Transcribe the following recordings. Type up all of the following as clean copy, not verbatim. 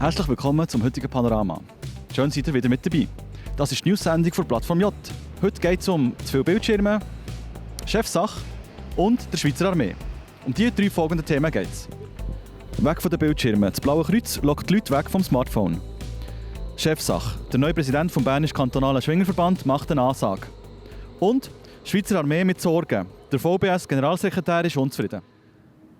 Herzlich willkommen zum heutigen Panorama. Schön, seid ihr wieder mit dabei. Das ist die News-Sendung von Plattform J. Heute geht es um zu viele Bildschirme, Chefsache und der Schweizer Armee. Um diese 3 folgenden Themen geht es. Weg von den Bildschirmen. Das Blaue Kreuz lockt die Leute weg vom Smartphone. Chefsache. Der neue Präsident vom Bernischen Kantonalen Schwingerverband macht eine Ansage. Und Schweizer Armee mit Sorgen. Der VBS-Generalsekretär ist unzufrieden.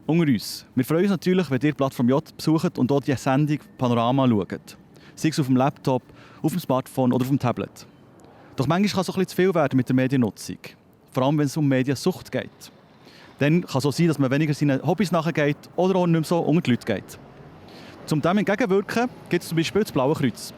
Unter uns. Wir freuen uns natürlich, wenn ihr Plattform J besucht und dort die Sendung Panorama schaut. Sei es auf dem Laptop, auf dem Smartphone oder auf dem Tablet. Doch manchmal kann es auch ein bisschen zu viel werden mit der Mediennutzung. Vor allem, wenn es um Mediensucht geht. Dann kann es auch sein, dass man weniger seinen Hobbys nachgeht oder auch nicht mehr so unter die Leute geht. Um dem entgegenzuwirken, gibt es zum Beispiel das Blaue Kreuz.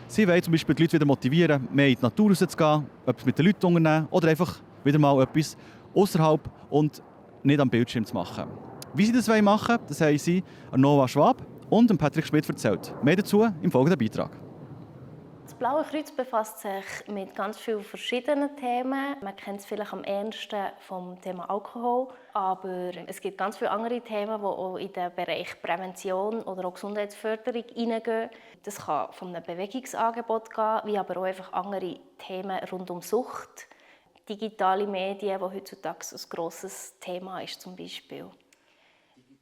Sie wollen zum Beispiel die Leute wieder motivieren, mehr in die Natur rauszugehen, etwas mit den Leuten unternehmen oder einfach wieder mal etwas außerhalb und nicht am Bildschirm zu machen. Wie sie das machen wollen, das haben sie an Nova Schwab und Patrick Schmidt erzählt. Mehr dazu im folgenden Beitrag. Das Blaue Kreuz befasst sich mit ganz vielen verschiedenen Themen. Man kennt es vielleicht am ehesten vom Thema Alkohol, aber es gibt ganz viele andere Themen, die auch in den Bereich Prävention oder auch Gesundheitsförderung hineingehen. Das kann von einem Bewegungsangebot gehen, wie aber auch einfach andere Themen rund um Sucht. Digitale Medien, die heutzutage ein grosses Thema ist zum Beispiel.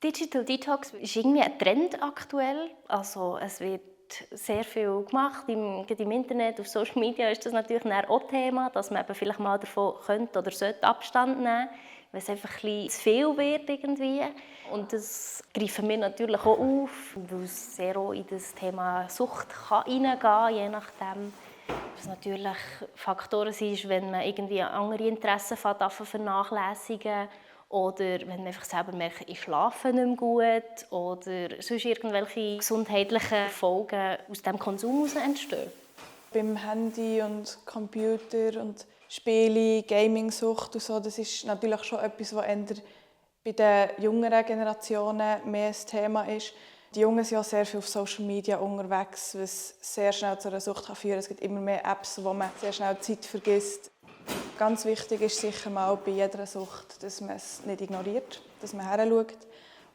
Digital Detox ist irgendwie ein Trend aktuell. Also es wird sehr viel gemacht. Im Internet, auf Social Media ist das natürlich auch Thema, dass man eben vielleicht mal davon könnte oder sollte Abstand nehmen, weil es einfach ein bisschen zu viel wird irgendwie. Und das greifen wir natürlich auch auf, weil es sehr auch in das Thema Sucht hineingehen kann, je nachdem. Was natürlich Faktoren sind, wenn man irgendwie andere Interessen vernachlässigen oder wenn man einfach selber merkt, ich schlafe nicht mehr gut oder sonst irgendwelche gesundheitlichen Folgen aus diesem Konsum heraus entstehen. Beim Handy und Computer und Spiele, Gaming-Sucht und so, das ist natürlich schon etwas, was eher bei den jüngeren Generationen mehr ein Thema ist. Die Jungen sind auch sehr viel auf Social Media unterwegs, was sehr schnell zu einer Sucht führen kann. Es gibt immer mehr Apps, wo man sehr schnell Zeit vergisst. Ganz wichtig ist sicher mal bei jeder Sucht, dass man es nicht ignoriert, dass man hinschaut.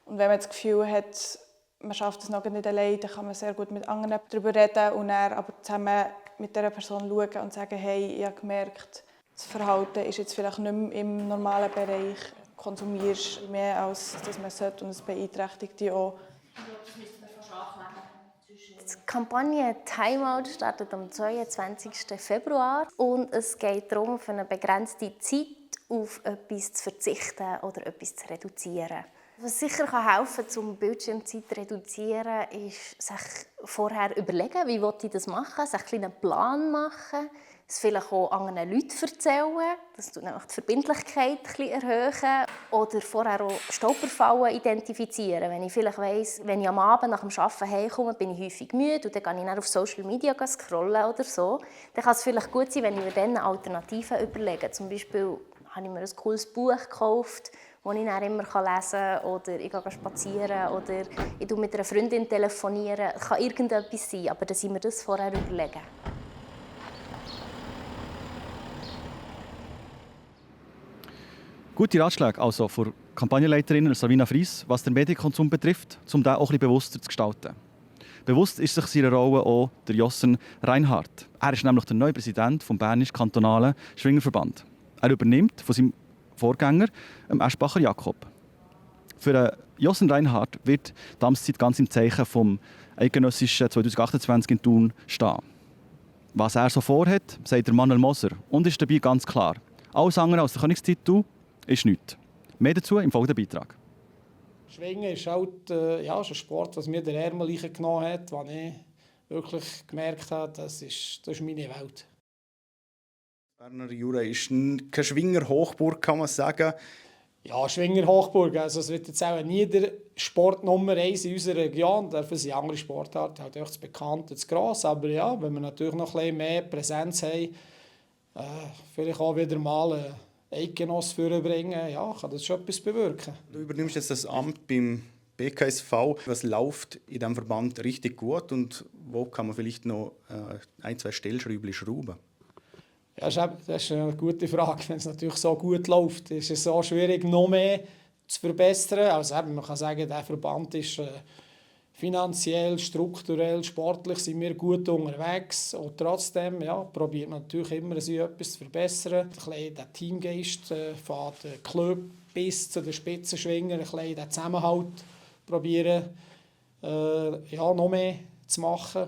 Und wenn man das Gefühl hat, man schafft es noch nicht allein, dann kann man sehr gut mit anderen darüber reden und dann aber zusammen mit dieser Person schauen und sagen, hey, ich habe gemerkt, das Verhalten ist jetzt vielleicht nicht mehr im normalen Bereich. Du konsumierst mehr, als dass man sollte und es beeinträchtigt dich auch. Die Kampagne Timeout startet am 22. Februar und es geht darum, für eine begrenzte Zeit auf etwas zu verzichten oder etwas zu reduzieren. Was sicher helfen kann, um Bildschirmzeit zu reduzieren, ist, sich vorher überlegen, wie ich das machen will, sich einen Plan machen, es vielleicht auch anderen Leuten erzählen, das tut nämlich die Verbindlichkeit ein bisschen erhöhen. Oder vorher auch Stolperfallen identifizieren. Wenn ich vielleicht weiss, wenn ich am Abend nach dem Arbeiten heimkomme, bin ich häufig müde und dann gehe ich dann auf Social Media scrollen oder so, dann kann es vielleicht gut sein, wenn ich mir dann Alternativen überlege. Zum Beispiel habe ich mir ein cooles Buch gekauft, das ich dann immer lesen kann, oder ich gehe spazieren, oder ich telefoniere mit einer Freundin. Es kann irgendetwas sein, aber dass ich mir das vorher überlege. Gute Ratschläge also von Kampagnenleiterin Savina Fries, was den Medienkonsum betrifft, um den auch ein bisschen bewusster zu gestalten. Bewusst ist sich seiner Rolle auch der Jossen Reinhardt. Er ist nämlich der neue Präsident des Bernischen Kantonalen Schwingerverband. Er übernimmt von seinem Vorgänger, Eschbacher Jakob. Für Jossen Reinhardt wird die Amtszeit ganz im Zeichen vom eidgenössischen 2028 in Thun stehen. Was er so vorhat, sagt der Manuel Moser und ist dabei ganz klar. Alles andere als der Königstitel ist nichts. Mehr dazu im folgenden Beitrag. Schwingen ist halt ein Sport, was mir der Ärmel genommen hat, wo ich wirklich gemerkt habe, das ist meine Welt. Berner Jura ist keine Schwinger-Hochburg, kann man sagen. Ja, Schwinger-Hochburg. Also es wird jetzt auch nie der Sport Nummer 1 in unserer Region. Dafür sind andere Sportarten halt echt zu bekannt und zu gross. Aber ja, wenn wir natürlich noch ein bisschen mehr Präsenz haben, vielleicht auch wieder mal Eidgenoss vorbringen, ja, kann das schon etwas bewirken. Du übernimmst jetzt das Amt beim BKSV. Was läuft in diesem Verband richtig gut und wo kann man vielleicht noch 1-2 Stellschräubchen schrauben? Ja, das ist eine gute Frage. Wenn es natürlich so gut läuft, ist es so schwierig, noch mehr zu verbessern. Also man kann sagen, der Verband ist finanziell, strukturell, sportlich sind wir gut unterwegs. Und trotzdem probiert man natürlich immer, sich etwas zu verbessern. Ein bisschen den Teamgeist von den Club bis zu den Spitzenschwingern, ein bisschen den Zusammenhalt probieren, noch mehr zu machen.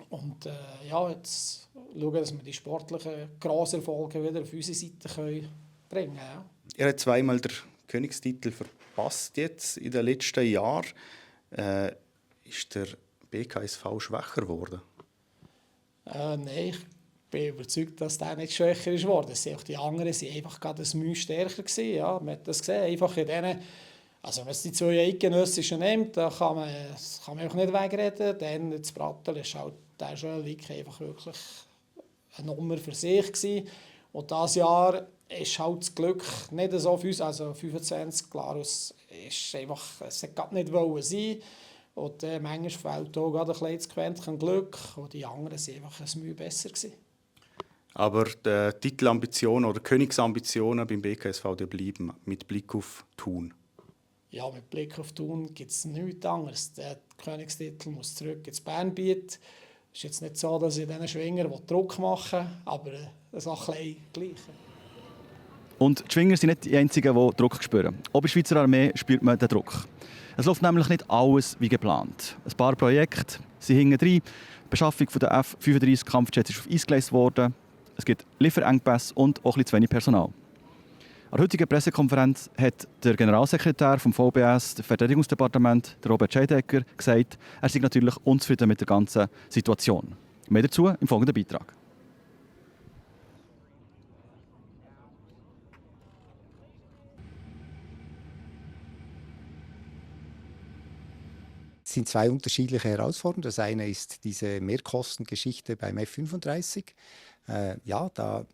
Und jetzt schauen, dass wir die sportlichen Grosserfolge wieder auf unsere Seite bringen können. Ja. Er hat zweimal den Königstitel verpasst jetzt in den letzten Jahren. Ist der BKSV schwächer geworden? Nein, ich bin überzeugt, dass der nicht schwächer ist geworden. Auch die anderen waren einfach gerade ein Mühe stärker gewesen. Ja, man hat das gesehen. Einfach in denen, also wenn man die zwei Eidgenössischen nimmt, da kann man auch nicht wegreden. Dann das Brattel ist halt der Schölwig einfach wirklich eine Nummer für sich gewesen. Und dieses Jahr ist halt das Glück nicht so für uns, also 25, klar, es hat nicht wollen sein. Und manchmal fehlt auch gerade ein kleines Quäntchen Glück. Und die anderen waren einfach ein Mühe besser gewesen. Aber die Titelambitionen oder Königsambitionen beim BKSV die bleiben mit Blick auf Thun. Ja, mit Blick auf Thun gibt es nichts anderes. Der Königstitel muss zurück ins Bernbiet. Es ist jetzt nicht so, dass ich diesen Schwinger Druck machen will, aber es ist auch ein bisschen gleich. Und die Schwinger sind nicht die einzigen, die Druck spüren. Auch bei der Schweizer Armee spürt man den Druck. Es läuft nämlich nicht alles wie geplant. Ein paar Projekte sind hinten drin. Die Beschaffung der F-35 Kampfjets ist auf Eis gelegt worden. Es gibt Lieferengpässe und auch ein bisschen zu wenig Personal. An der heutigen Pressekonferenz hat der Generalsekretär vom VBS, des Verteidigungsdepartements, Robert Scheidecker, gesagt, er sei natürlich unzufrieden mit der ganzen Situation. Mehr dazu im folgenden Beitrag. Es sind zwei unterschiedliche Herausforderungen. Das eine ist diese Mehrkostengeschichte beim F-35. Da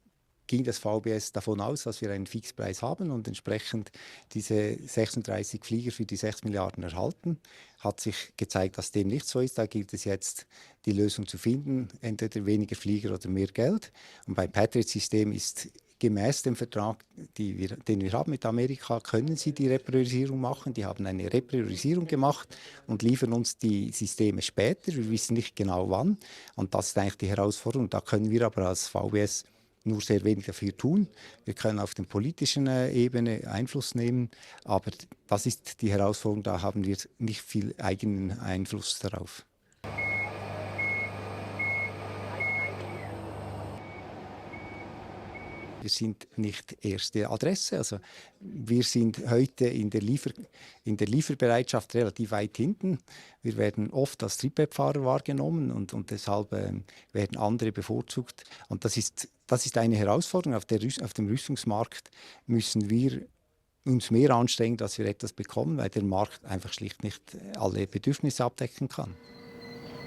ging das VBS davon aus, dass wir einen Fixpreis haben und entsprechend diese 36 Flieger für die 6 Milliarden erhalten. Hat sich gezeigt, dass dem nicht so ist. Da gilt es jetzt, die Lösung zu finden, entweder weniger Flieger oder mehr Geld. Und beim Patriot-System ist gemäß dem Vertrag, den wir haben mit Amerika, können sie die Repriorisierung machen. Die haben eine Repriorisierung gemacht und liefern uns die Systeme später. Wir wissen nicht genau wann. Und das ist eigentlich die Herausforderung. Da können wir aber als VBS nur sehr wenig dafür tun. Wir können auf der politischen Ebene Einfluss nehmen, aber das ist die Herausforderung, da haben wir nicht viel eigenen Einfluss darauf. Wir sind nicht erste Adresse. Also wir sind heute in der Lieferbereitschaft relativ weit hinten. Wir werden oft als Triebwerkfahrer wahrgenommen und deshalb werden andere bevorzugt. Und das ist eine Herausforderung. Auf dem Rüstungsmarkt müssen wir uns mehr anstrengen, dass wir etwas bekommen, weil der Markt einfach schlicht nicht alle Bedürfnisse abdecken kann.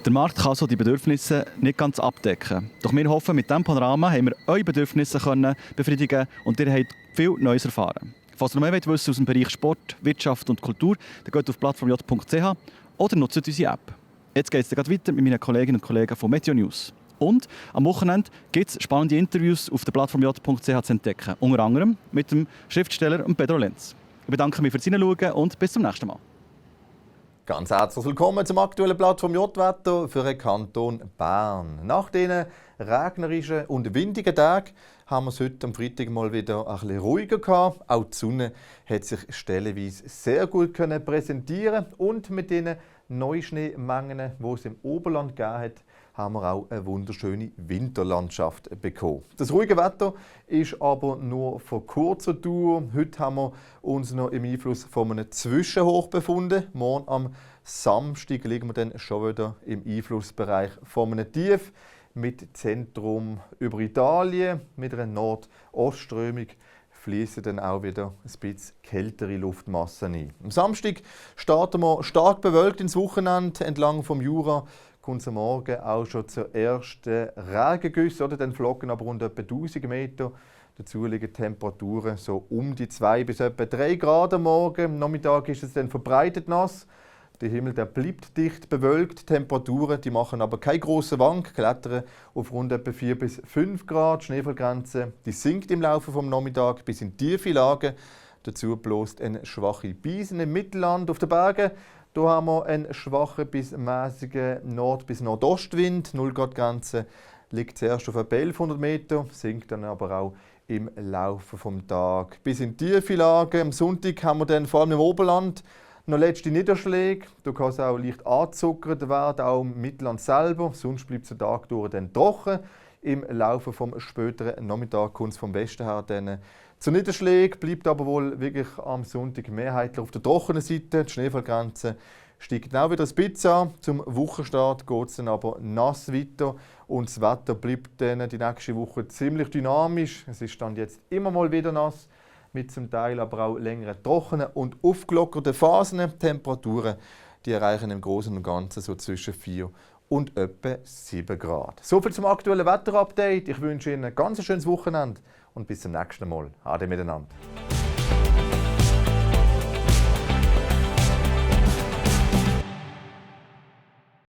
Der Markt kann so die Bedürfnisse nicht ganz abdecken. Doch wir hoffen, mit diesem Panorama haben wir eure Bedürfnisse befriedigen und ihr habt viel Neues erfahren. Falls ihr noch mehr wissen wollt aus dem Bereich Sport, Wirtschaft und Kultur, dann geht auf plattformj.ch oder nutzt unsere App. Jetzt geht es weiter mit meinen Kolleginnen und Kollegen von Meteo News. Und am Wochenende gibt es spannende Interviews auf der plattformj.ch zu entdecken. Unter anderem mit dem Schriftsteller Pedro Lenz. Ich bedanke mich fürs Hineinschauen und bis zum nächsten Mal. Ganz herzlich willkommen zum aktuellen Plattform J-Wetter für den Kanton Bern. Nach diesen regnerischen und windigen Tagen haben wir es heute am Freitag mal wieder ein bisschen ruhiger gehabt. Auch die Sonne hat sich stellenweise sehr gut präsentieren und mit den Neuschneemengen, die es im Oberland gegeben hat, haben wir auch eine wunderschöne Winterlandschaft bekommen. Das ruhige Wetter ist aber nur von kurzer Dauer. Heute haben wir uns noch im Einfluss von einem Zwischenhoch befunden. Morgen am Samstag liegen wir dann schon wieder im Einflussbereich von einem Tief mit Zentrum über Italien, mit einer Nordostströmung fließen dann auch wieder ein bisschen kältere Luftmassen ein. Am Samstag starten wir stark bewölkt ins Wochenende entlang vom Jura. Kommt es am Morgen auch schon zur ersten Regengüsse, oder? Dann Flocken aber rund etwa 1000 Meter. Dazu liegen Temperaturen so um die 2 bis etwa 3 Grad am Morgen. Am Nachmittag ist es dann verbreitet nass. Der Himmel der bleibt dicht bewölkt. Die Temperaturen die machen aber keine grossen Wank, klettern auf rund etwa 4 bis 5 Grad. Die Schneefallgrenze die sinkt im Laufe des Nachmittags bis in tiefe Lagen. Dazu bläst eine schwache Brise im Mittelland. Auf den Bergen Hier haben wir einen schwachen bis mäßigen Nord- bis Nordostwind. 0 Grad Grenze liegt zuerst auf etwa 1100 Meter, sinkt dann aber auch im Laufe des Tages. Bis in tiefe Lagen. Am Sonntag haben wir dann vor allem im Oberland noch letzte Niederschläge. Da kann es auch leicht angezuckert werden, auch im Mittelland selber. Sonst bleibt es den Tag durch dann trocken. Im Laufe des späteren Nachmittags kommt es vom Westen her dann zu Niederschlägen, bleibt aber wohl wirklich am Sonntag mehrheitlich auf der trockenen Seite. Die Schneefallgrenze steigt auch wieder ein bisschen an. Zum Wochenstart geht es dann aber nass weiter und das Wetter bleibt dann die nächste Woche ziemlich dynamisch. Es ist dann jetzt immer mal wieder nass, mit zum Teil aber auch längeren trockenen und aufgelockerten Phasen. Die Temperaturen die erreichen im Großen und Ganzen so zwischen 4 und etwa 7 Grad. Soviel zum aktuellen Wetterupdate. Ich wünsche Ihnen ein ganz schönes Wochenende und bis zum nächsten Mal. Ade miteinander.